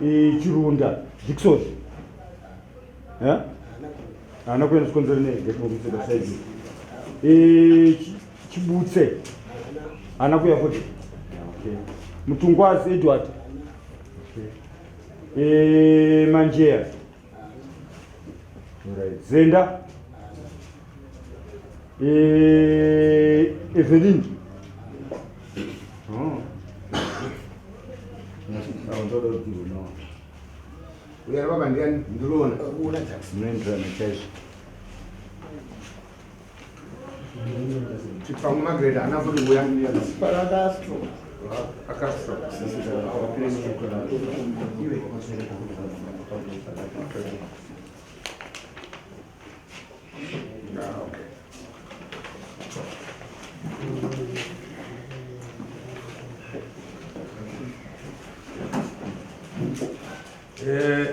Chirunda Dickson haana kuenda chikonzero nei ngatimukutseka saidi Chibutse haana kuya futi. Okay. Mutungwazi Edward. Okay. Manjeya. Right. Zenda. Evelyn. Oh. Uya baba ndiani ndiroona. Munoenderana chaizvo. Chipamwe Margaret haana futi kuuya. Parakastro. Akastro. Okay. Ah, okay. Eh,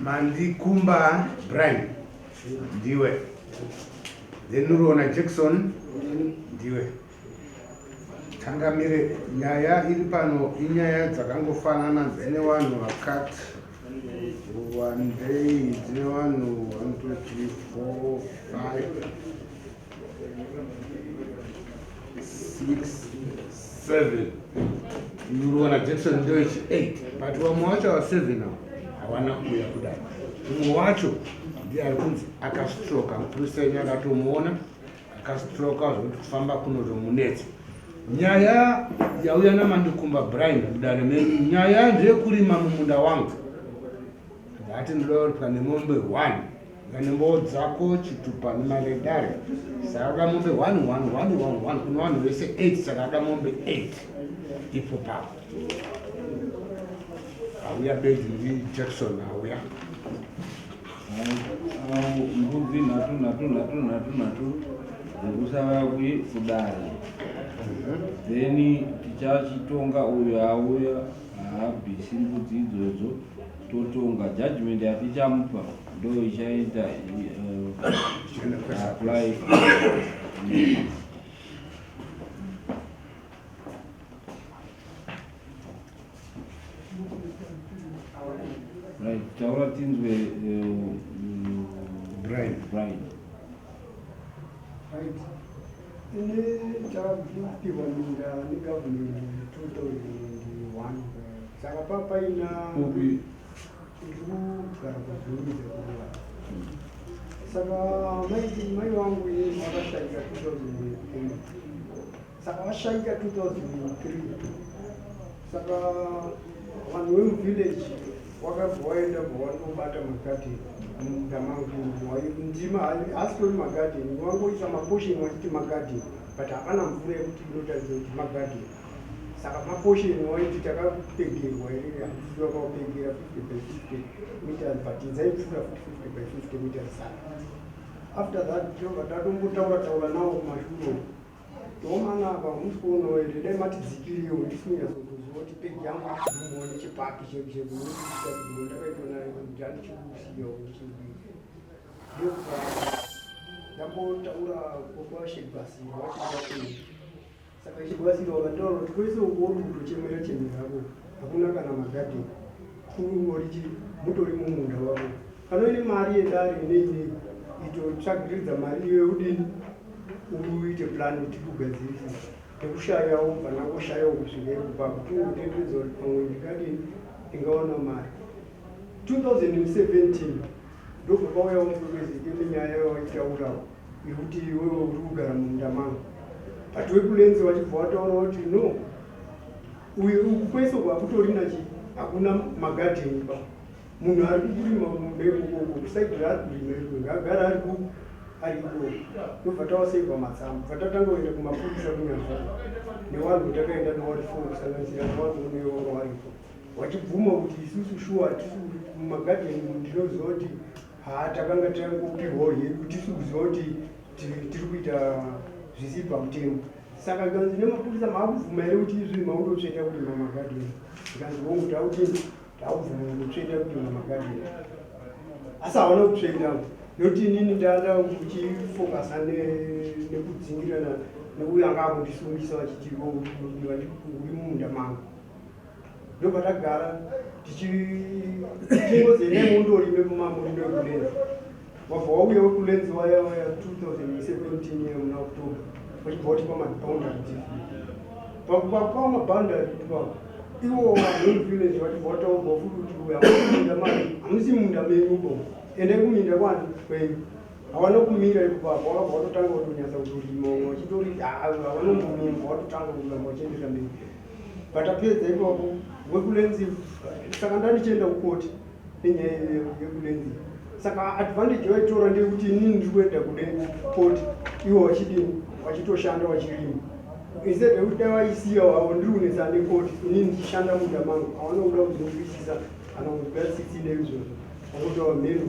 Mandikumba Brian ndiwe, then Ruona Jackson ndiwe. Changamire, nyaya iri pano inyaya dzakangofanana dzine vanhu vakati wandei, dzine vanhu 1 2 3 4 5 6 7. Ruona Jackson ndoichi 8, but vamwe wacho ava 7 ava hawana kuuya kudai. Umwe wacho ndiye ari kunzi akastroka, mupurisa enyu akatomuona akastroka zvekuti kufamba kunotomunetsa. Nyaya yauya naMandikumba Brian mudare menyu, nyaya ndeyekurima mumunda wangu. Ndati ndoda kuripwa nemombe 1 nemboo dzako chitupa nemari yedare, saka ada mombe 1 1 1 1 1 kune vanhu vese 8, saka ada mombe 8 ipo papo. Auya bedzi ndi Jackson auya. Mbudzi nhatu nhatu nhatu nhatu nhatu dzekusava kudare, then tichachitonga. Uyo auya haabvisi mbudzi idzodzo, totonga. Judgment yatichamupa ndo ichaita apply. Right, taura tinzwe. Brian. Brian. Right. Ini tapiwa minda negovernment 2001, saka papaina Kupi? Ndiri kugara kuZvurudze kuruwa. Saka mai vangu inini vakashaika 2008, saka vashaika 2003, saka vanhu vemuvillage wakabva waenda bva wandobata magadheni mumunda mangu. Ndima haasitori magadheni, wangoisa maportion wachiti magadheni, but hapana mvura yekuti inotaridza kuti magadheni. Saka maportion waiti takapegerwa here, handisi vakawapegera 50 by 50 meters, but dzaipfuura futi 50 by 50 meters. Saka after that tobva tatombotaura taura nawo kumashure uko, toomana apa musi kuonawo here, dai matidzikiriwo. Ndisi kunyatsokuziva kuti pegi yangu igumo nechipapi cheku ndakaitwa nayo ndandichikusiyawo ndichidii. Ndobva ndambotaura kwashegwasira vachii. Saka Chigwasira wakataura kuti kwese uko uri kutochemera chemera ko hakuna kana magadheni, kungori chi mutori mumunda wako. Kana uine mari yedare nei nei, itotsvagiridza mari iyoyo udini, uite plan kuti ugadzirise. Nekushayawo bva ndangoshayawo kusvika ipapo, tingotenderedza kuti pamwe ndingadini, ndingawana mari. 2017 ndobva pauyawo mukwekweziike nenyaya yawaitaurawo yekuti iwewe uri kugara mumunda mangu, but wekulands vachibva wataura kuti no, uyu uku kwese uku hakutorina chi hakuna magadheni ba. Munhu ari kukurima kumunda ikoko, kuside raari kurima iko, ngaagara ari ku ari ikoko. Ndobva tawasevha matsamba, bva tatanga kuenda kumapurisa kunyanzwa nevanhu vatakaenda navari four, kusanganisira navanhu unewanga varipo, vachibvuma kuti isusu shuwa hatisi mumagadheni. Ndinoziva kuti haa, takanga tangopihwawo hedu, tisi kuziva kuti tiri kuita zvisiri pamutemo. Saka ikanzi nemapurisa, maakubvuma here kuti izvi maundotsveta kurima magadheni? Ikanzi hongu, taudini, takubvuma kutsveta kurima magadheni. Asi hawana kutsveta nokuti inini ndanda kuchifokasa nekudzingirana neuyo anga akundisungisa vachiti uri mumunda mangu. Ndobva tagara tichingozi endai mundorime mumamurime wekuLenzi. Wabva wauya wekuLenzi waya waya 2017 ye muna October, vachibva vatipa maboundary dispute. Pakupa maboundary ipapo, ivo vanhu village vachibva vataurwa futi kuti uyu hamusi munda mari, hamusi munda menyu uko, endai kuminda kwani kwenyu. Hawana kumira ipapo, wakabva watotanga kutonyatsa kutorima, vamwe vachitori havanombomira, watotanga kuramba vachiendesa mberi. Patapedza ipapo wekuLenzi, saka ndandichienda kukoti nenyaya yekuLenzi. Saka advantage vaitora ndeyekuti inini ndiri kuenda kukoti, ivo vachidini, vachitoshanda vachirima, instead yekuti dai vaisiya havo ndiri kunetsana nekoti, inini ndichishanda munda mangu. Havana kuda kuzonzwisisa kana kunzwa tsitsi neizvozvo. Vangotaura mheno,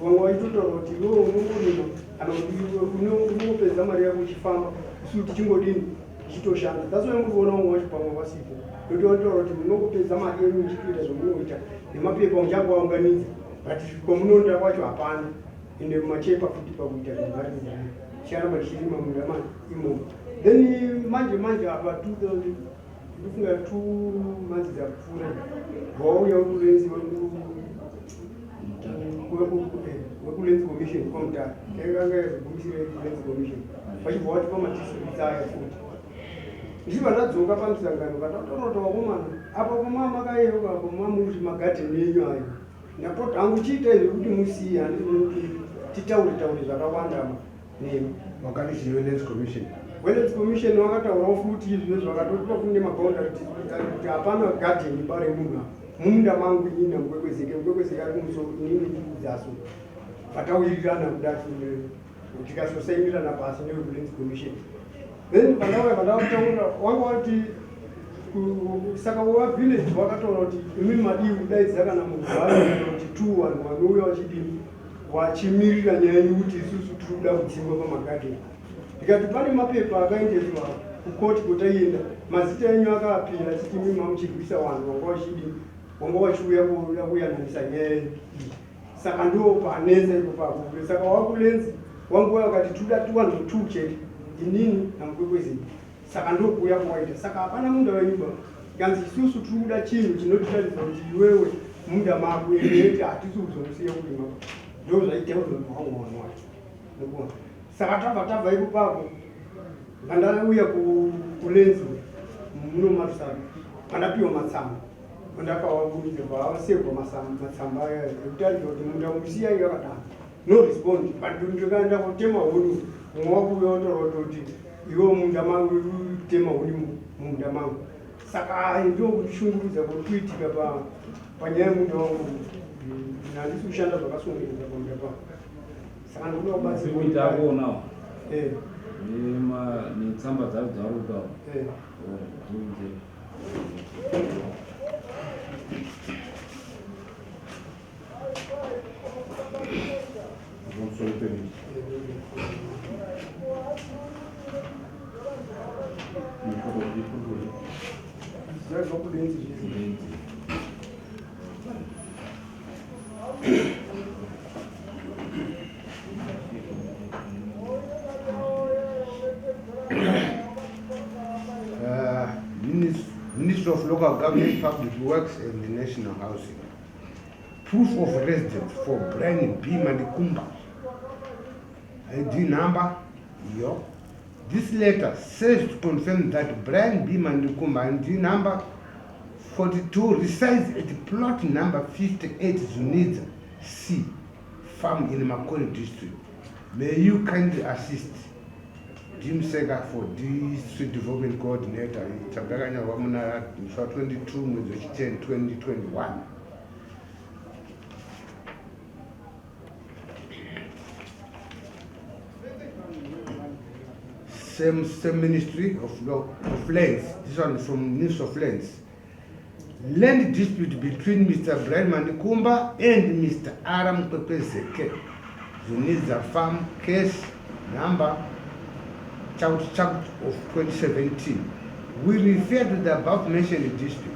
vamwe vachitotaura kuti iwewe unongorima kana kuti unongopedza mari yako uchifamba, isu tichingodini, tichitoshanda. That's why muri kuona vamwe vacho pamwe vasipo, nekuti vanotaura kuti munongopedza mari yenyu muchitoita zvamunoita nemapepa muchakuaunganidza, but kwamunoenda kwacho hapana. Ende machepa futi pakuita zvinhu zvacho, chiramba tichirima munda mani imomo. Then manje manje apa 2000, ndofunga 2 months dzapfuura, vauya wekuLenzi, wekuLands Commission kwaMutare, yakanga yazogumisira Lands Commission, vachibva vatipa madisputes aya futi. Ndichibva ndadzoka pamusangano, vandataura kuti vakomana, apo pamamakayeruka apo mamuti magadheni enyu ayo, ndapota hangu chiitai zvekuti musiye, handisi kuti titaure taure zvakawanda nemi. Wakati chii weLands Commission? WeLands Commission wakataurawo futi izvo zvakatotipa kune maboundary disputes kuti hapana gadheni bare munhu apa mumunda mangu. Inini naMukwekwezeke, Mukwekwezeke ari kumusoro, inini ndiri kudzaso. Patawirirana kudati tikazosaimirana pasi neweLands Commission. Then pandauya pandataura, wanga wati saka wavillage wakataura kuti imi madii kudaidza kana munhu one kana kuti two vanhu vanouya vachidini, vachimirira nyaya yenyu kuti isusu tiri kuda kudzingwa pamagadheni. Ndikati pane mapepa akaendeswa kukoti kwataienda, mazita enyu akaapira achiti imi mamuchirwisa vanhu vanga vachidini, vanga vachiuya kuda kuyananisa nyaya iyi. Saka ndo panetsa ipo papo. Saka wakuLenzi wanguva wakati tuda tuvanhu two chete, inini naMukwekwezini. Saka ndokuuya kwawaita, saka hapana munda wenyu ba. Kanzi isusu tiri kuda chinhu chinotiratidza kuti iwewe munda mako, ende hatisi kuzomusiya kurima. Ndo zvaitaurwa nevamwe vanhu wacho nekuona. Saka tabva ipo papo, vandauya kuLenzi muno maRusape, vandapiwa matsamba, ndakawabudza vasekwa matsamba aya ekutaridza kuti munda musiyai yakadaro. No respond. But ndikaenda kutema huni, mumwe wakuuya otaura kuti iwe munda mangu tema huni mumunda mangu. Saka ndo kutishungurudza kuri kuitika panyaya yemunda wangu. Handisi kushanda zvakasunungurika pamunda pangu, saka ndikuda kubatsirwa. Kuita akuonawo netsamba dzacho dzarukawo. Dziunze. Pamusoro penyu. Zvaibva kuLenzi zvese. Ministry of Local Government, Public Works and the National Housing. Proof of residence for Brian B. Mandikumba. ID number, yo. This letter says to confirm that Brian B. Mandikumba, ID number 42, resides at plot number 58 Zunidza C, farm in Makoni district. May you kindly assist. Jim Sega for District Development Coordinator. Tsamba yakanyorwa muna musi wa 22 mwedzi wechi10 2021. Same Ministry of Lands. This one is from Ministry of Lands. Land dispute between Mr. Brian Mandikumba and Mr. Aram Kwekwezeke. Zunidza Farm, case number Chout Chout of 2017. We refer to the above mentioned dispute.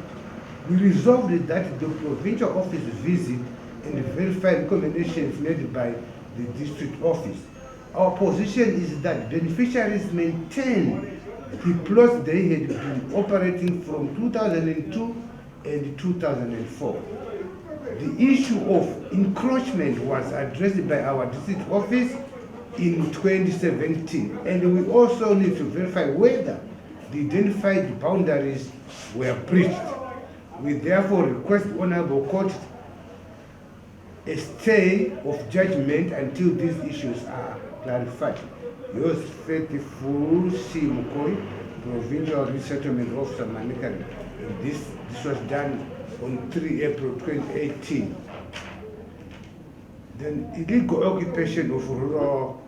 We resolved that the provincial office visit and verify recommendations made by the district office. Our position is that beneficiaries maintain the plots they had been operating from 2002. and 2004. The issue of encroachment was addressed by our district office in 2017, and we also need to verify whether the identified boundaries were breached. We therefore request Honorable Court a stay of judgment until these issues are clarified. Yours faithful, C. Mukoi, Provincial Resettlement Officer, Manicaland. And this was done on 3 April 2018. Then illegal occupation of rural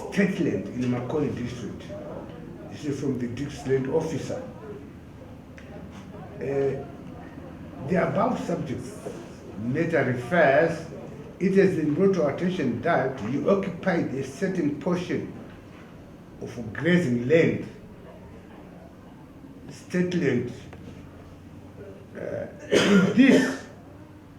state land in Makoni district. This is from the district land officer. The above subject matter refers, it has been brought to our attention that you occupied a certain portion of grazing land, state land.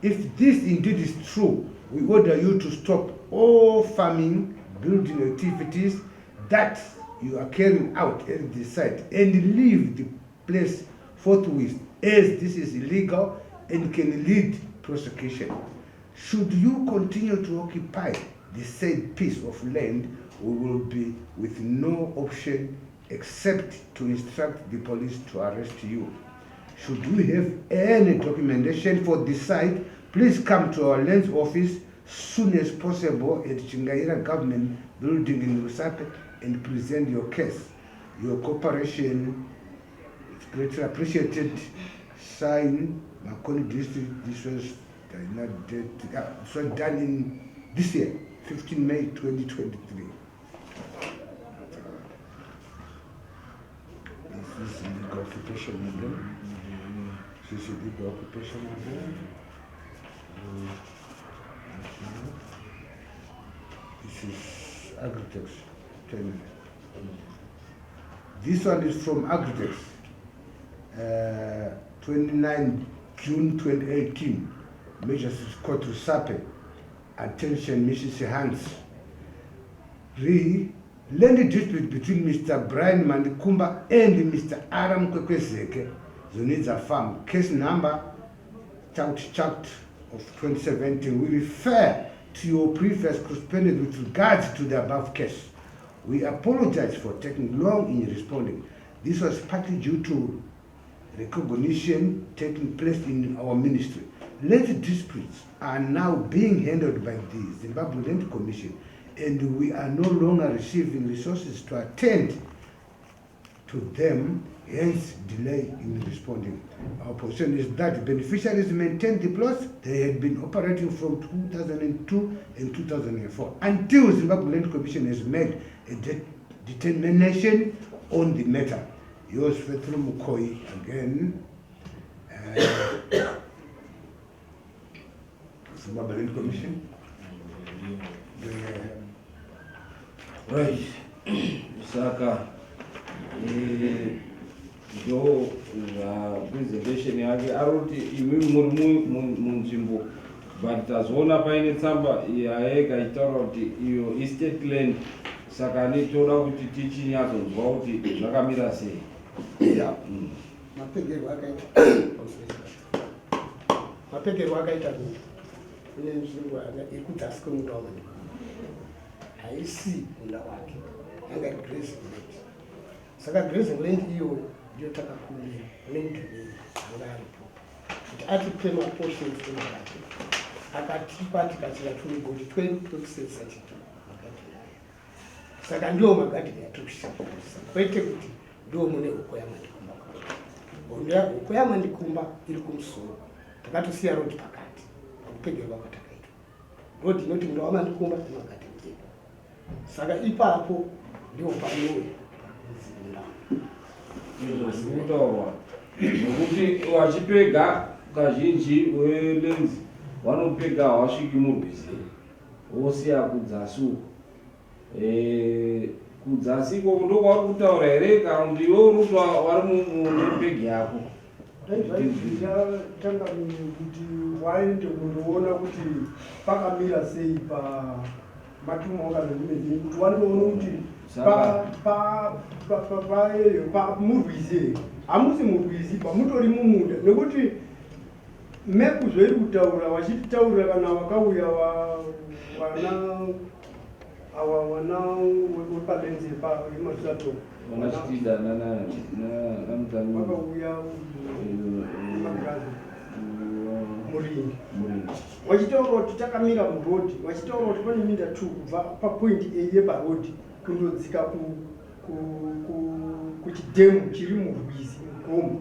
If this indeed is true, we order you to stop all farming, building activities that you are carrying out at the site and leave the place forthwith, as this is illegal and can lead prosecution. Should you continue to occupy the said piece of land, we will be with no option except to instruct the police to arrest you. Should you have any documentation for the site, please come to our lands office soon as possible at Chingaira Government Building in Rusape and present your case. Your cooperation is greatly appreciated. Sign Makoni District. This was not date, this was done in this year, 15 May 2023. This is illegal occupation again. This is illegal occupation again. This is Agritex. 10. This one is from Agritex. 29 June 2018. Magistrates Court Rusape. Attention, Mrs. Hans. Re land dispute between Mr. Brian Mandikumba and Mr. Aram Kwekwezeke, Zunidza Farm. Case number chart chart of 2017. We refer to your previous correspondence with regards to the above case. We apologize for taking long in responding. This was partly due to recognition taking place in our ministry. Land disputes are now being handled by the Zimbabwe Land Commission, and we are no longer receiving resources to attend to them, hence delay in responding. Our position is that beneficiaries maintain the plots they had been operating from 2002 and 2004 until Zimbabwe Land Commission has made a determination on the matter. Yours faithfully, Mukoi, again. Zimbabwe Land Commission. Right, saka ndo zvapresentation yake. Ari kuti imimi muri munzvimbo, but tazoona paine tsamba yayega ichitaura kuti iyo istate land, saka nitoda kuti tichinyatsonzwa kuti zvakamira sei. Ya, mapegerwo akaita minda, kune nzvimbo iri kudzasi kwemunda waMandikumba, haisi munda wake, yanga iri grazing land. Saka grazing land iyoyo ndiyo takakumbira kune mudhumeni anga aripo kuti atipe maportions emagadheni. Akatipa, tikachera tumigodi twedu twekusevisa chito magadheni aya. Saka ndiwo magadheni atiri kushandisa, kwete kuti ndiwo mune huko yaMandikumba. Huko yaMandikumba iri kumusoro, takatosiya rodhi pakati pakupegerwa kwatakaitwa. Rodhi inoti munda waMandikumba nemagadheni edu. Saka ipapo ndiwo panouya pakunzi munda. Izvo zviri kutaurwa nokuti vachipega kazhinji velands vanopega havasviki murwizi, vosiya kudzasi uko. Kudzasi ikoko ndokwauri kutaura here, kana kuti iwe uri kuti vari mune yako? Tanga kuti waende kundoona kuti pakamira sei pamatumwa wakazondimedzei, kuti wandoona kuti murwizi here. Hamusi murwizi, pamutori mumunda, nekuti Mepu zvoiri kutaura vachititaurira kana vakauya vana awa vana wepalenzi yemasato Vana Chitida namutani vakauya magirazi murindi Murindi. Vachitaura kuti takamira murodhi, vachitaura kuti pane minda 2 kubva papoint A yeparodhi kundodzika kuchidhemu chiri murwizi mugomo,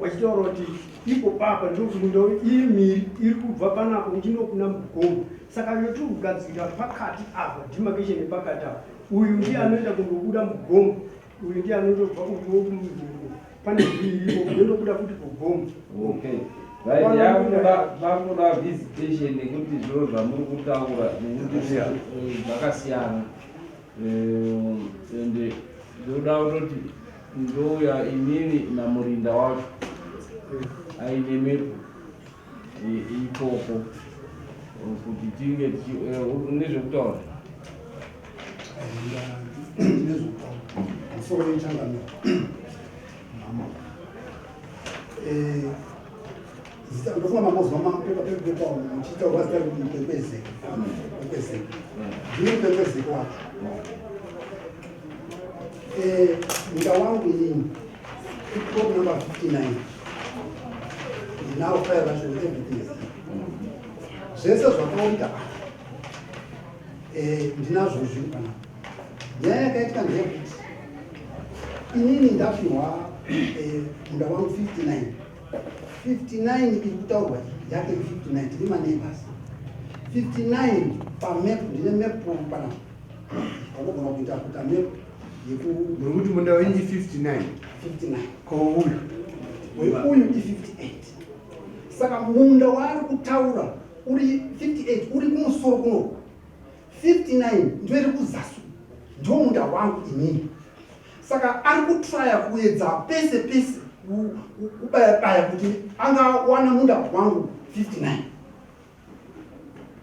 vachitaura kuti ipo papa ndokumunda iri miri iri kubva panapa uchindokuna mugomo. Saka yotiri kugadzira pakati apa, demarcation yepakati apa, uyu ndiye anoenda kundobuda mugomo, uyu ndiye anondobva ukuwo kumudhuru pane iripo yondobuda futi kugomo. Okay. Right, yakuda vakuda visitation nekuti zviro zvamuri kutaura nekuti zvakasiyana. Ende ndoda kutoti ndouya inini namurinda wacho aine mepu ikoko kuti tinge nezvekutaura. Nezvekutaura musoro yechangamiro mama. Zita ndofunga mambozwa mapepa pepepa muchitaurwa zita rekuti Mukwekwezeke. Mukwekwezeke, ndine Mukwekwezeke wacho. Munda wangu inini iplot number 59. Ndinawo file racho, everything is there. Zvese zvakaonda apa ndinazvo zviri panapa. Nyaya yakaitika ndeyekuti inini ndapiwa munda wangu 59. 59 iri kutaurwa yake 59, tiri maneighbors. 59 pamap, ndine map panapa, vanogona kuita kuita map yeku Muri kuti munda wenyu i59? 59. Ko uyu? Uyu i58. Saka munda waari kutaura uri 58 uri kumusoro kuno, 59 ndoiri kuzasi, ndo munda wangu inini. Saka ari kutraya kuedza pese pese kubaya baya kuti angawana munda wangu 59.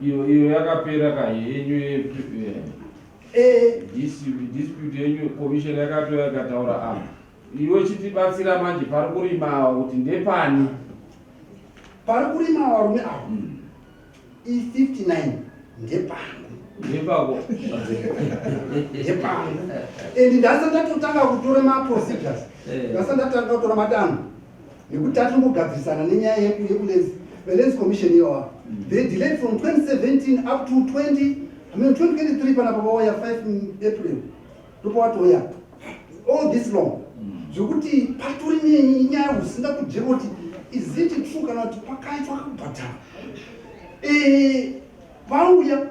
Iyo yakapera ka yenyu dispute yenyu, commission yakatoya ikataura apa. Iwe chitibatsira manje pari kurima awa kuti ndepani? Pari kurima varume ava i59 ndepangu. Ndepako. Ndepangu, and ndasati ndatotanga kutora maprocedures. Ndasati ndatanga kutora matanho nekuti tatombogadzirisana nenyaya yekulands, velands commission iyowa. They delayed from 2017 up to 20, I mean 2023. Panapa vauya 5 April, ndopawatouya all this long, zvekuti patori nenyaya usinga kujeka kuti is it true kana kuti pakaitwa kubhadhara. Vauya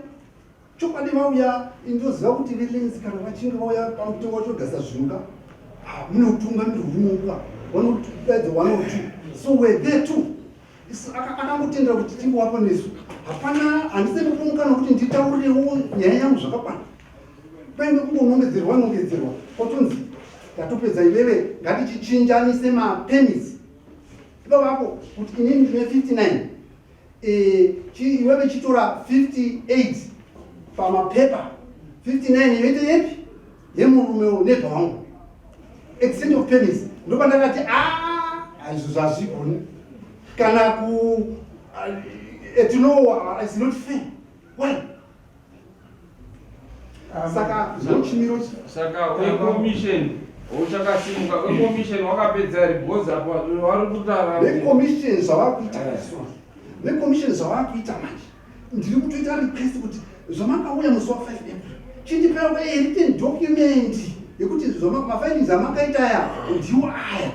chokwadi, vauya. Indoziva kuti velands kana vachinge vauya pamutengo vachogasa zvinhu ka, mune utungamiri hunoka vanodaidza one or two, so we're there too. Akangotendera kuti tingowapo nesu. Hapana, handisei kupomukana kuti nditaurirewo nyaya yangu zvakakwana. Paine kungonongedzerwa nongedzerwa, kwatonzi tatopedza iveve, ngatichichinjanise mapermits ipavapo kuti inini ndine 59, iwewe chitora 58 pamapepa, 59 yoite yepi yemurume neighbor wangu. Exchange of permits, ndopandakati a izvo zvazvigoni kana ku at law is not fair. Why? Saka zvochimiro. Saka wecommission uchakasimuka, wecommission wakapedza here? Because apa vari kutaura Vecommission zvavakuita, vecommission zvavakuita manje, ndiri kutoita request kuti zvamakauya musi wa5 April, chindipewo a written document yekuti mafindings amakaita aya ndiwo aya.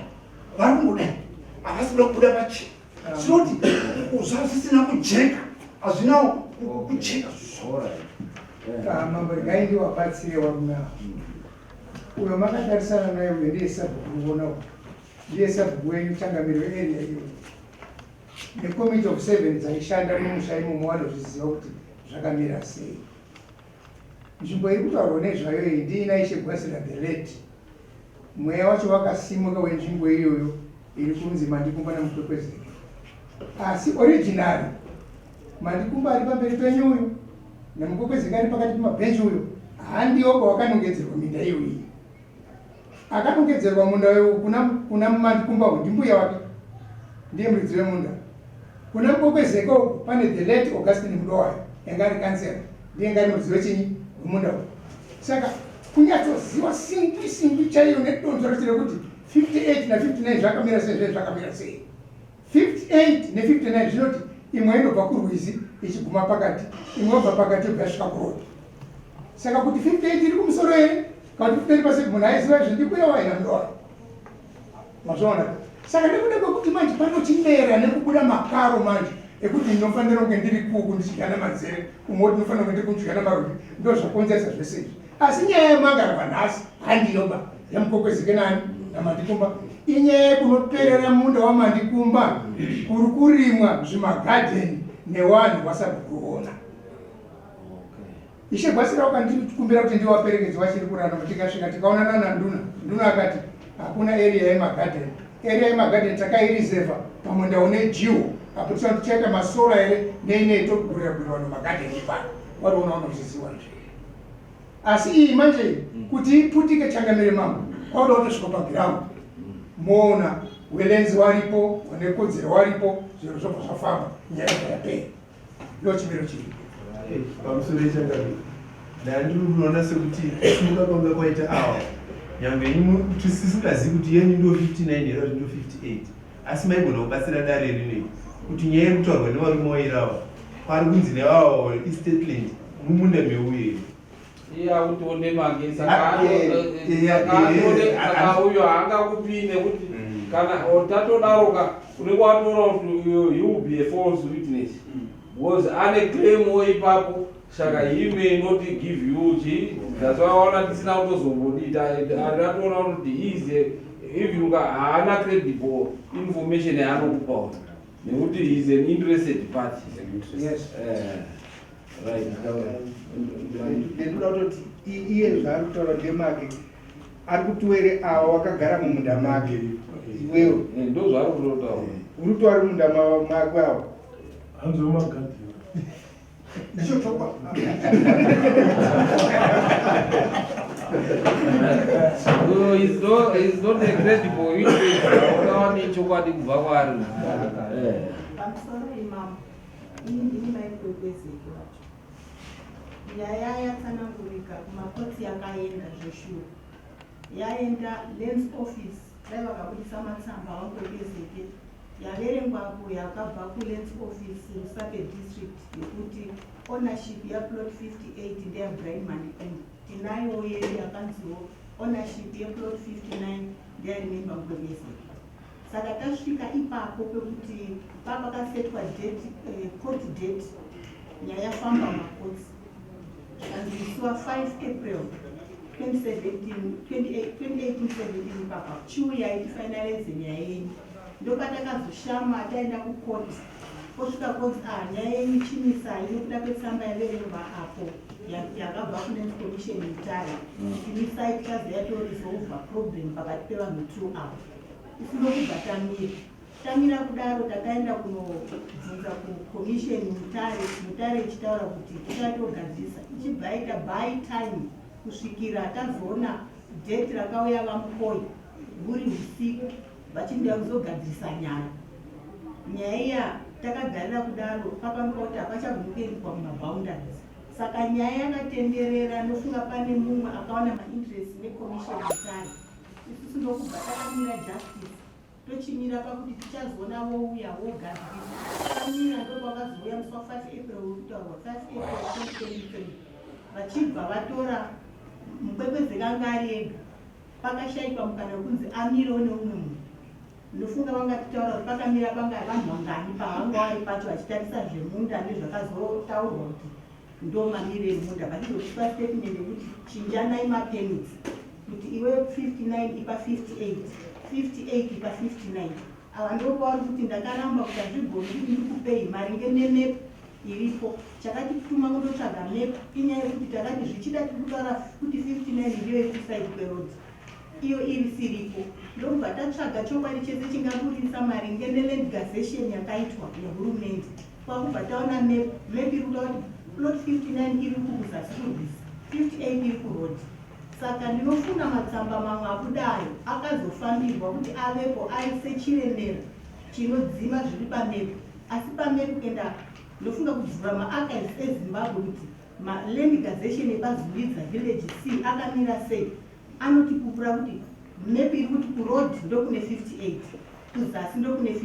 Vari kungodai havasi kuda kubuda pachena, zvinoti zvazvisina kujeka, hazvina kujeka. Mambo, regai ndiwabatsire varume ava. Uyo makatarisana naye uyo ndiye sabhuku, kuona uyu ndiye sabhuku wenyu, changamiro area iyoyo, necommittee of seven dzaishanda mumusha imomo vanozviziva kuti zvakamira sei. Nzvimbo iri kutaurwa nezvayo iyi ndiina Ishe Gwasira the late. Mweya wacho wakasimuka wenzvimbo iyoyo iri kunzi Mandikumba naMukwekwezeke, asi originally Mandikumba ari pamberi penyu uyu naMukwekwezeke ari pakati pemabhenji uyo handiwo kwawakanongedzerwa minda iyo iyi. Akanongedzerwa munda uyu kuna Mandikumba uyu ndimbuya wake, ndiye muridzi wemunda. Kuna Mukokwezeke uku pane the late Augustine Mudowayo yanga ari kansela, ndiye nga ari muridzi wechinyi wemunda uyu. Saka kunyatsoziva singwi singwi chaiyo nedonzvo racho rekuti 58 na 59 zvakamira sei zve zvakamira sei. 58 ne 59 zvinoti imwe inobva kurwizi ichiguma pakati, imwe yobva pakati yobva yasvika kuroad. Saka kuti 58 iri kumusoro here kana kuti 59 pasi, munhu aiziva izvi ndimbuya waina Mudowayo. Mazviona? Saka nekuda kwekuti manje panochimera nekubuda makaro manje ekuti ndinofanira kunge ndiri kuku ndichidyana manzere, umwe woti ndinofanira kunge ndiri kudyana marudyi, ndo zvakonzeresa zvese izvi. Asi nyaya yemangarwa nhasi handiyoba yaMukokwezeke nani naMandikumba, inyaya yekunoperera munda waMandikumba kuri kurimwa zvimagadheni newanhu wasabhukuona. Ishe Gwasira wakandikumbira kuti ndiwaperekedze wachiri kurarama tikasvika tikaonana naNduna. Nduna akati hakuna area yemagarden. Area yemagarden takaireserva pamunda une jiwo apo tisati tichaita masora here nei nei togurira gurira vanhu magarden ipano. Wariona unozviziva izvi. Asi iyi manje iyi kuti iputike changamire mambo kwauda kutosvika paground moona welenzi waripo wane kodzero waripo zviro zvobva zvafamba nyaya yobva yapera. Ndochimiro chiri. Pamusoro yechangamire, ndandiri kuona sekuti kusimuka kwanga kwaita awa nyangwe imi tisingazivi kuti yenyu ndo 59 here kuti ndo 58 asi maigona kubatsira dare rinei kuti nyaya iri kutaurwa nevarume wairawa kwari kunzi nevawa istatland mumunda meuye Iye akuti nemake saka saka uyo haangakupi nekuti kana tatodaroka unenge watoona kuti uyo he will be a false witness because ane claim wo ipapo saka he may not give you chi that's why waona tisina kutozombodita atatoona kuti he is a if you haana credible information yaanokupa nekuti he is an interested party. Yes. Ndinoda kutoti iye zvaari kutaura ndemake ari kutiwere awa wakagara mumunda make iwewe ndozvaari kutotaura uri kuti wari munda make awa hanzi wemagadheni ndicho chokwadi. No, he's not a credible witness. Haungawane chokwadi kubva kwaari. Pamusoro imambo, ini ndini mai Kwekwezeke wacho. Nyaya yatsanangurika kumakotsi yakaenda zveshuwa. Yaenda Lands Office dai vakabudisa matsamba aVaKwekwezeke yaverengwa apo yakabva kuLands Office Rusape District yekuti ownership yaplot 58 ndeyaBrian Mandikumba. Tinayowo yedu yakanziwo ownership yeplot 59 ndeyaRemember Mkwekwezeke. Saka tasvika ipapo pekuti papakasetwa date, court date, nyaya yafamba makotsi zvikanzi musi wa 5 April 2017 2018 ipapa chiuyai tifinalize nyaya yenyu. Ndopatakazoshama taenda kucourt posvika konzi ah, nyaya yenyu chimisai nekuda kwetsamba yaverengwa apo yakabva kuLands Commission Mutare, chimisai tichazoya toresolva problem pakati pevanhu two ava. Isu ndokubva tamira tamira kudaro takaenda kunobvunza kucommission Mutare, Mutare ichitaura kuti tichatogadzirisa, ichibva yaita buy time kusvikira tazoona date rakauya VaMukoi huri usiku vachinda kuzogadzirisa nyaya. Nyaya iya takagarira kudaro papamuka kuti hapachagoni kuendekwa mumaboundaries, saka nyaya yakatenderera. Ndofunga pane mumwe akaona mainterest necommission Mutare, isusu ndokubva takamira justice, tochimira pakuti tichazoona vouya vogadzirisa. Tamira ndokwakazouya musi wa5 April uri kutaurwa, 5 April 2023, vachibva vatora Mukwekwezeka anga ari ega. Pakashaikwa mukana wekunzi amirewo neumwe munhu. Ndofunga vangatitaura kuti pakamira panga vanhu vangani pavanga vari pacho vachitarisa zvemunda nezvakazotaurwa kuti ndo mamire emunda, vachizotipa statement yekuti chinjanai mapermits kuti iwe 59 ipa 58, 58 ipa 59. Ava ndopavari kuti ndakaramba kuti hazvigoni kuti ndikupei maringe nemap iripo. Chakatituma kundotsvaga map inyaya yekuti takati zvichida tiri kutaura kuti 59 ndiyo iri kuside kweroad iyo iri siripo, ndokubva tatsvaga chokwadi chese chingaburitsa maringe neland gazation yakaitwa nehurumende. Kwakubva taona map, map iri kutaura kuti plot 59 iri kukuzasi kurwizi, 58 iri kuroad. Saka ndinofunga matsamba mamwe abudayo akazofambirwa kuti avepo aise chiremera chinodzima zviri pamap. Asi pameri kuenda ndofunga kuvhura maarchives eZimbabwe kuti maland gazation epaZulidza village C akamira sei anotipupura kuti map iri kuti kuroad ndokune 58 kuzasi ndokune 59.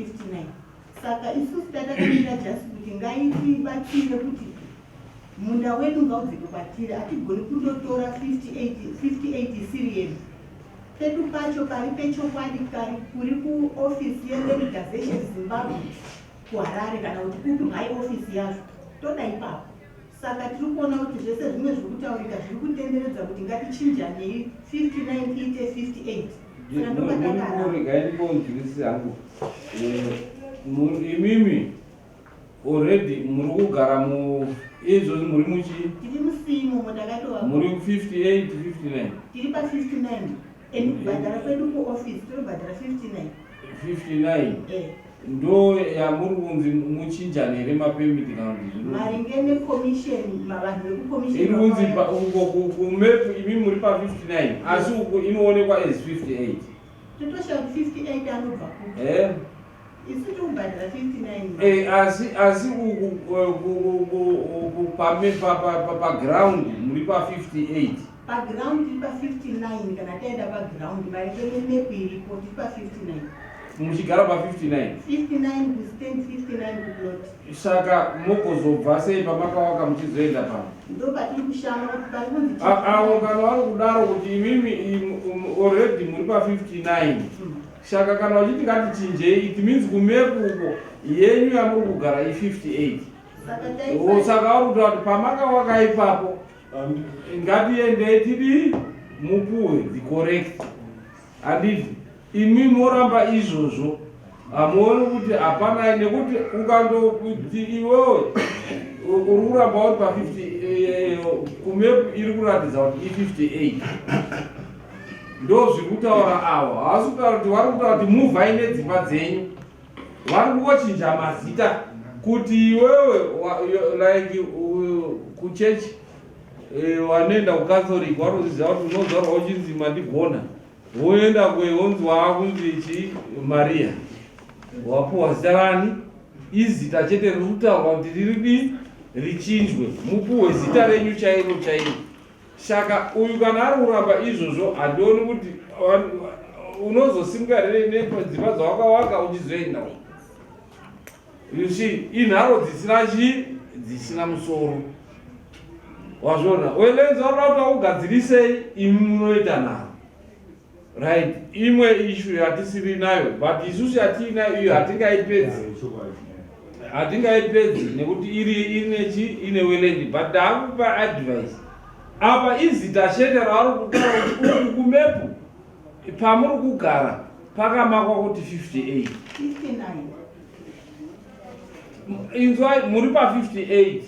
Saka isusu tatakamira just kuti ngaitibatsire kuti munda wedu ngaudzoke kwatiri. Hatigoni kundotora 58 58 isiri yedu. Pedu pacho pari pechokwadi kari kuri kuofisi yeLand Gazation Zimbabwe kuHarare kana kuti kupi high office yazvo toda ipapo. Saka tiri kuona kuti zvese zvimwe zviri kutaurika zviri kutenderedza kuti ngatichinjanei 59 iite 58. Saka ndopatakaramba. Regai ndimbonzwisise hangu. Imimi already muri kugara mu izvozvi muri muchi Tiri musimo takatova muri 58 59 tiri pa 59 and kubhadhara kwedu kuoffice tinobhadhara 59. 59 Eh. Ndo yamuri kunzi muchinjane here mapemiti kana kuti zvino Maringe necommission vanhu vekucommission Iri kunzi uko kumap imi muri pa 59 asi uku inoonekwa as 58. Totoshaya kuti 58 anobva kupi. Isu tiri kubhadhara 59. Asi uku uku paground muri pa 58. Paground tiri pa 59 kana taenda paground maringe nemap iripo tiri pa 59. Muchigara pa 59. 59 kustand, 59 kuplot. Saka mogozobva sei pamakawaka muchizoenda pano? Ndo patiri kushama kuti pari kunzi Avo kana vari kudaro kuti imimi already muri pa 59, saka kana uchiti ngatichinjei, it means kumap uko yenyu yamuri kugara i58. Saka Oh, saka vari kutaura kuti pamakawaka ipapo ngatiendei tidii mupuwe the correct, handiti? Imi moramba izvozvo, hamuoni kuti hapana nekuti ukandoti iwewe uri kuramba uri pa50 kumap iri kuratidza kuti i58, ndo zviri kutaura avo. Havasi kutaura kuti vari kutaura kuti muvhai nedzimba dzenyu, vari kungochinja mazita kuti iwewe like kuchechi wanoenda kuCatholic wanoziva kuti unozvarwa uchinzi Mandigona, woenda kwehonzi waakunzi chi Maria, wapuwa zita rani? Izita chete riri kutaurwa kuti riridi richinjwe mupuhwe zita renyu chairo chairo. Saka uyu kana ari kuramba izvozvo, handioni kuti unozosimuka here nedzimba dzawakawaka uchizoenda. You see, inharo dzisina chii, dzisina musoro. Wazviona welenzi waroda kuti akugadzirisei, imi munoita nharo, right? Imwe issue yatisiri nayo, but isusu yatiinayo iyo hatingaipedzi, hatingaipedzi nekuti iri inechi ine welendi. But ndaakupa advice apa, izita chete ravari kutaura kuti uku kumap pamuri kugara pakamakwa kuti 58. 59. Inzwai, muri pa58,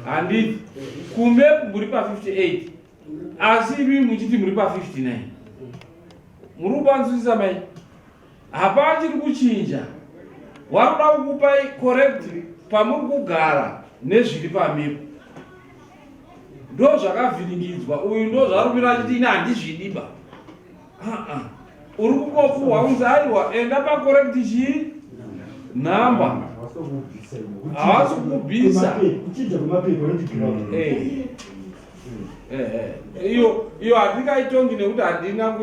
handiti? Kumap muri pa58, asi imi muchiti muri pa59. Muri kupanzwisisa mai? Hapana chiri kuchinja, wakuda kukupai correct pamuri kugara nezviri pamap. Ndo zvakavhiringidzwa uyu, ndo zvarumira achiti ine handizvidiba. Aa, uri kungopuhwa kunzi aiwa, enda pacorrect chii number, havasi kukubvisa. Kuchinja kwemapepa not ground. Iyo hatingaitongi nekuti handina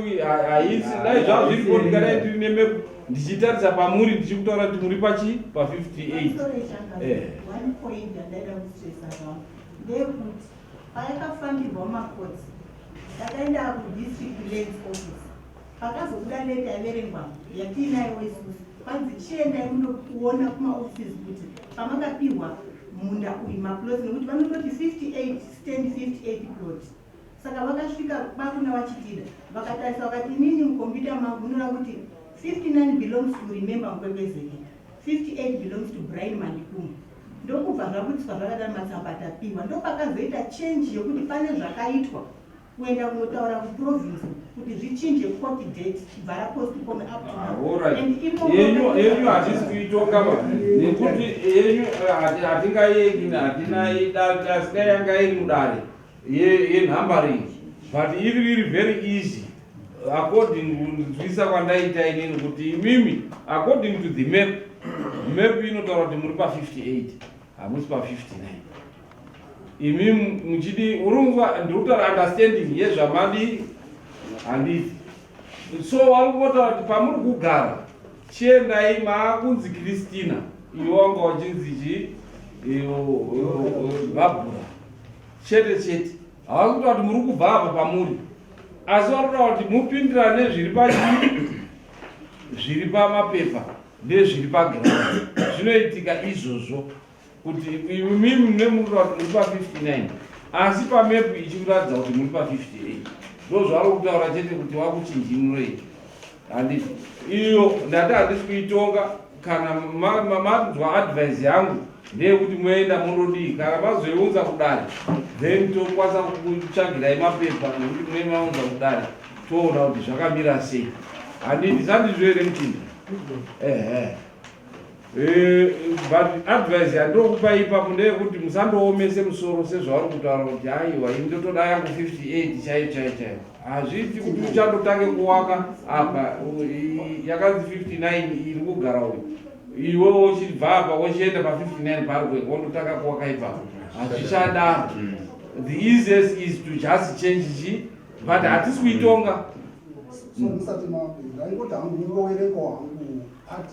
haisi. Dai zvava zviripo ndingadai ndiri nemap ndichitarisa pamuri ndichikutaura kuti muri pachi pa58. Sorry, Shanga. One point yandaida kustressa zvangu ndeyekuti payakafambirwa makotsi takaenda kudistrict lands office, pakazobuda leta yaverengwa yatiinayo isusu, kwanzi chiendai munokuona kumaoffices kuti pamakapiwa munda uyu maplots, nekuti vanototi 58 stand 58 plot. Saka vakasvika kwakuna vachitida vakatarisa vakati, inini mukombiyuta mangu munoona kuti 59 belongs to Remember Mukwekwezeke, 58 belongs to Brian Mandikumu. Ndokubva zvabudiswa zvakadaro, matsamba tapiwa. Ndopakazoita change yekuti pane zvakaitwa kuenda kunotaura kuprovince kuti zvichinje court date kubva rapostpone up to now. Alright. And imomo Yenyu hatisi kuitonga ba nekuti yenyu hatingaieki, hatina asi dai yanga iri mudare yenumbering, but iri iri very easy according kunzwisa kwandaita inini kuti imimi according to the map. Map inotaura kuti muri pa 58 hamusi pa 59. Imi muchidi urunzwa ndiri kutaura understanding yezvamadi handiti. So vari kungotaura kuti pamuri kugara chiendai maakunzi Christina iwe wanga wachinzi chi Barbara chete chete. Havasi kutaura kuti muri kubva apa pamuri asi vari kutaura kuti mupindirane zviri pachii zviri pamapepa ndezviri paground zvinoitika izvozvo kuti imimi mune muri kuti muri pa 59 asi pamepu ichikuratidza kuti muri pa 58 ndozvaari kutaura chete kuti wakuchinjinurei handiti iyo ndati handisi kuitonga kana manzwa advice yangu ndeyekuti moenda mondodii kana mazoiunza kudare then tokwanisa kutsvagirai mapepa nekuti mune maunza kudare toona kuti zvakamira sei handiti sandizvo here muchinda ehe eh, but advice yandokupa ipapo ndeyekuti musandoomese musoro sezvauri kutaura kuti aiwa ini ndotoda yangu 58 chaiyo chaiyo chaiyo hazviiti kuti uchandotange kuwaka apa yakanzi 59 iri kugara uyu iwe wochibva apa wochienda pa 59 pari kuenda wondotanga kuwaka ipapo hazvichadaro the easiest is to just change chi but hatisi kuitonga so musati ndaingoti hangu ndingowerengawo hangu part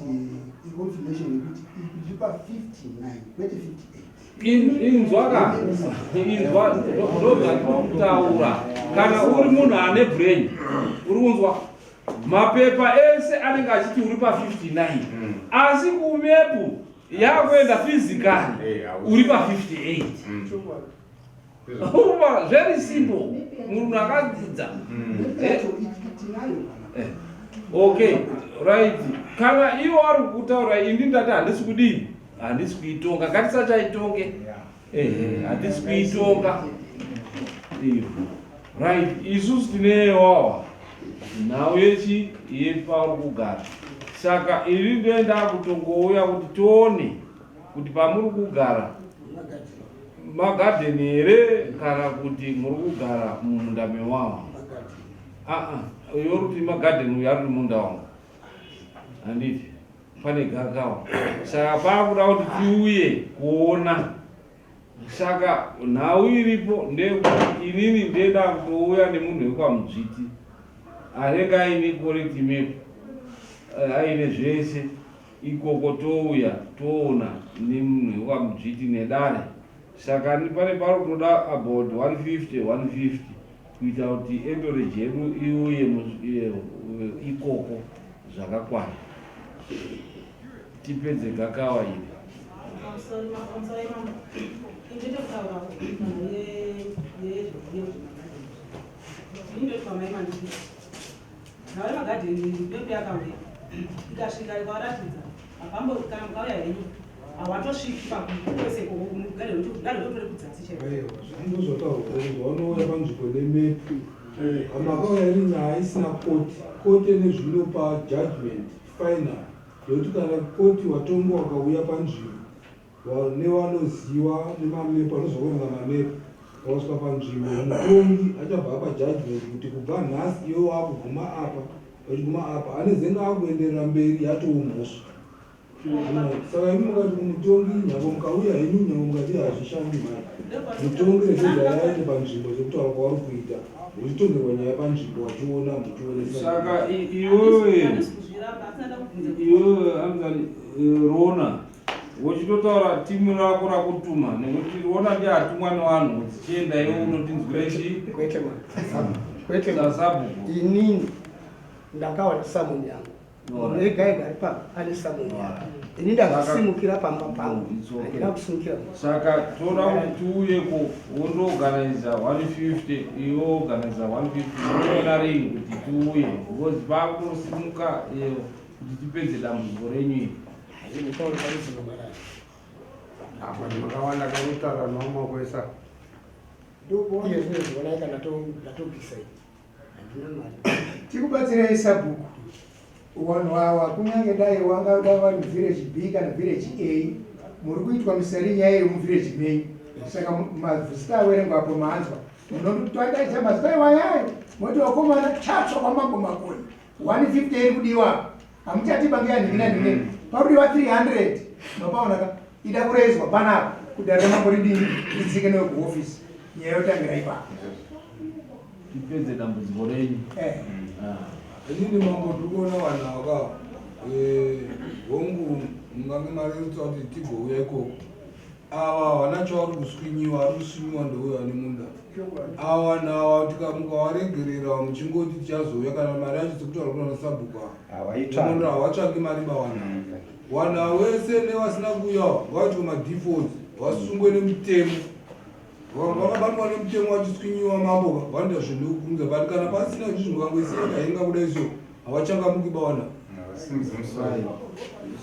yeconfirmation yekuti iri pa 59 kwete 58 inzwa ka inzwa ndozvatiri kana uri munhu ane brain uri kunzwa mapepa ese anenge achiti uri pa 59 asi kumepu yakuenda physically uri pa 58 very simple munhu akadzidza mm. eh. Eh. Okay right kana iwo ari kutaura ini ndati handisi kudii handisi kuitonga ngatisachaitonge ehe handisi kuitonga right isusu tine wawa nhau yechi yepauri kugara saka ini ndoenda kutongouya kuti tione kuti pamuri kugara magadheni here kana kuti muri kugara mumunda mewangu aa uyo uri kuti magadheni uyo ari munda wangu handiti pane gakawa saka paakuda kuti tiuye kuona saka nhau iripo ndeyekuti inini ndenda kutouya nemunhu wekwamudzviti anenge aine correct map eh, aine zvese Ikoko touya toona nemunhu wekwaMudzviti nedare saka pane pari kutoda about 150 150 kuita kuti entourage yedu iuye ikoko zvakakwana tipedze gakawa iri. Nhau yemagadheni ndope yakauya ikasvika ikawaratidza hapambo kana mukauya henyu hawatosviki pakwese ikoko gadheni rotori kudzasi chaivo ndozvataurwa kuti vanouya panzvimbo nemepu kana akauya iri nyaya isina koti koti ine zvinopa judgment final nekuti kana koti watongo wakauya panzvimbo Nevanoziva nemamepu vanoziva kuverenga mamepu vakasvika panzvimbo mutongi achabva apa judgment kuti kubva nhasi iwe wakuguma apa vachiguma apa anezenge akuenderera mberi yatoo mhosva saka imi mukati kumutongi nyange mukauya henyu nyange mukati hazvishandi mhai mutongi regedza yaende panzvimbo sekutaura kwauri kuita uchitongerwa nyaya panzvimbo wachiona muchionesa saka iwewe iwewe anzani eh, rona Wochitotaura team rako rakutuma nekuti riona ndiye atumwa nevanhu dzichienda iwe unotinzwira chi kwete kwete sasabhuku inini ndakawana samoni yangu munhu ega ega ari pano ane samoni yake ini ndakasimukira pamba pangu handina kusimukira saka toda kuti tiuyeko wondoorganiza 150 iwe organiza 150 unoona rini kuti tiuye because pakutosimuka eh, kuti tipedze dambudziko renyu iri Apa makawanda kanotaura namakwesa. Iye zvino zvionai kana ndatobvisa iyi. Handina mari. Tikubatsirei sabhuku. Vanhu awa kunyange dai wanga dai vari muvillage B kana village A muri kuitwa misari nyaya yemuvillage menyu. Saka mazita awerengwa apo maanzwa. Munotodaidza mazita iwayayo moti vakomana chatsva kwamambo Makoni. 150 iri kudiwa. Hamuchati bange yanhingi nanhingi. Pakudiwa 300. Mapaona ka ida kurezwa panapa kuti dare ramambo ridini ridzike newekuhofisi nyaya yotangira ipapo. Tipedze dambudziko renyu. Eh. Ah. Inini mambo ndiri kuona vanhu ava eh, hongu mungange marerutsa kuti tigouya ikoko. Ava havana chavari kuswinyiwa, ari kuswinyiwa ndeuyo ane munda. Ava vanhu ava tikamukawaregerera muchingoti tichazouya kana mari yacho sekutaura kuna sabhuku ava. Munda havatsvaki mari bawana. Vanhu ava wese nevasina kuuya ngavaitwe madefaults vasungwe nemutemo. Vakabatwa nemutemo vachiswinyiwa mambo vanoita zvinhu nekukurumidza but kana pasina izvi zvinhu vangoisiya kahenga kudai so havachangamuki bawana.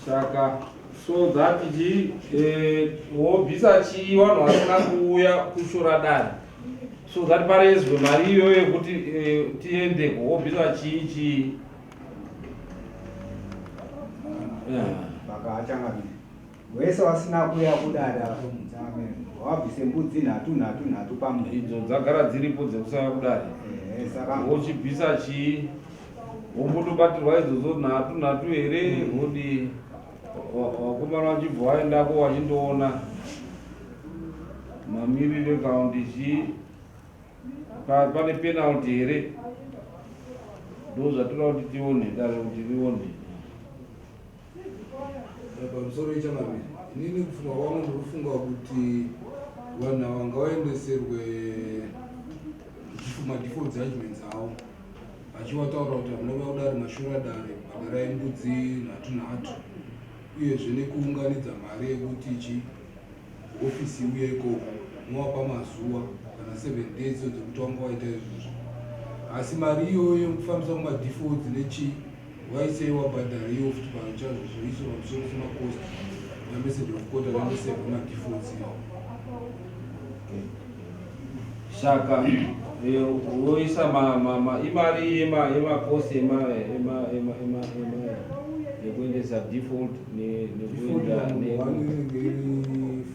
Saka so that chi eh, wobvisa chii vanhu vasina kuuya kushora dare so that parezwe mari iyoyo yekuti eh, tiendeko wobvisa chii chii Vakachangamira wese wasina kuuya kudare changamira wabvise mbudzi nhatu nhatu nhatu pamunhu. Idzo dzagara dziripo dzekusauya kudare. Saka wochibvisa chii wombotobatirwa idzodzo nhatu nhatu here wodii vakomana vachibva vaendako vachindoona mamiriro ekaundi chii pane penalty here ndo zvatoda kuti tione dare kuti rione. Pamusoro ichamaviri inini kufunga kwangu ndikufunga kuti vanhu ava ngavaendeserwe madefault judgments avo achiwataura kuti hamuna kuya kudare mashura dare bhadharai mbudzi nhatu nhatu uyezve nekuunganidza mari yekuti chi hofisi iuye ikoko movapa mazuva kana 7 days dzekuti wanga waita izvozvo asi mari iyoyo yekufambisa kumadefaults nechii waisei wabhadhara iyo futi pachazozoiswa pamusoro semacost namessage of court anondoseva madefaults iwawo. Saka eh, woisa imari yemakosi yekuendesa default nekuenda One inenge iri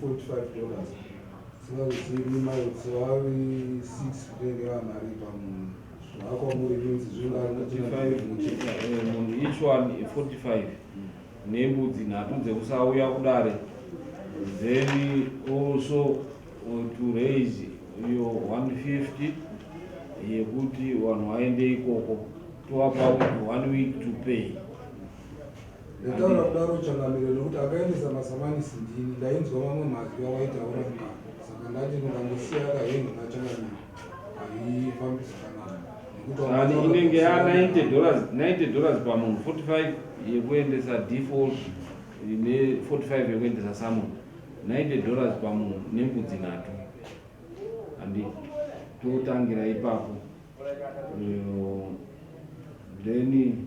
$45 singazozivi mayots vari 6 kutenge vamari pamunhu zvakwamuri means zvingari 45 munhu each one 45 nembudzi nhatu dzekusauya kudare then also to raise iyo 150 yekuti vanhu vaende ikoko tovapa one week to pay. Ndataura kudaro changamire nekuti akaendesa masamanisi ndini ndainzwa mamwe mazwi awaitaura mukati saka ndati ndikangosiya akahenga kachangamire haifambi zvakanaka nekuti Ani inenge ya $90, $90 pamunhu 45 yekuendesa default ne 45 yekuendesa summon $90 pamunhu nembudzi nhatu handi totangira ipapo. Then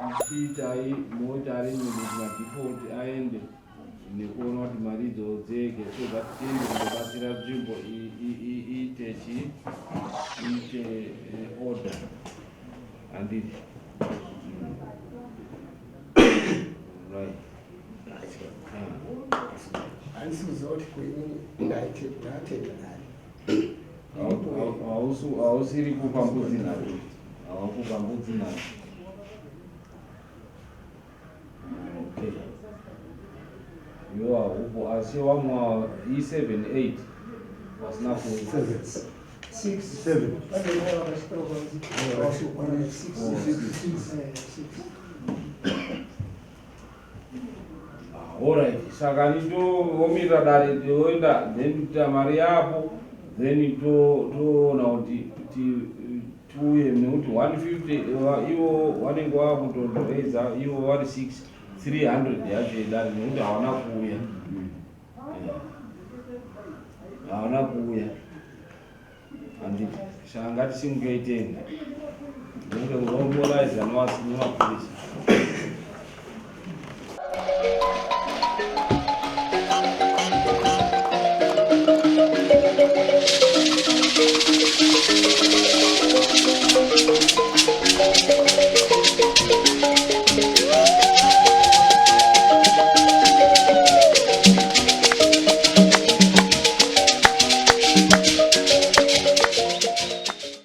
ichiitai moita arrangement kuti madefault aende nekuona kuti mari idzo dzege so that tiende kundobatsira nzvimbo iite chi iite order handiti right. Handisi kuziva kuti kuinini ndatenda dare. Hausiri kupa mbudzi nhatu hawakupa mbudzi nhatu okay iwo haupo asi vamwe i7 8 vasina ku Six. Seven. Pane vakasvika vakwana six. Oh, six. Six. Alright, saka nitomirira dare toenda then ta mari yapo then toona kuti tiuye nekuti 150 ivo vanenge vakutoreidza ivo vari 6 300 yacho yedare nekuti havana kuuya havana kuuya handiti saka ngatisimukei tenda nekuti unomoraiza nemapurisa.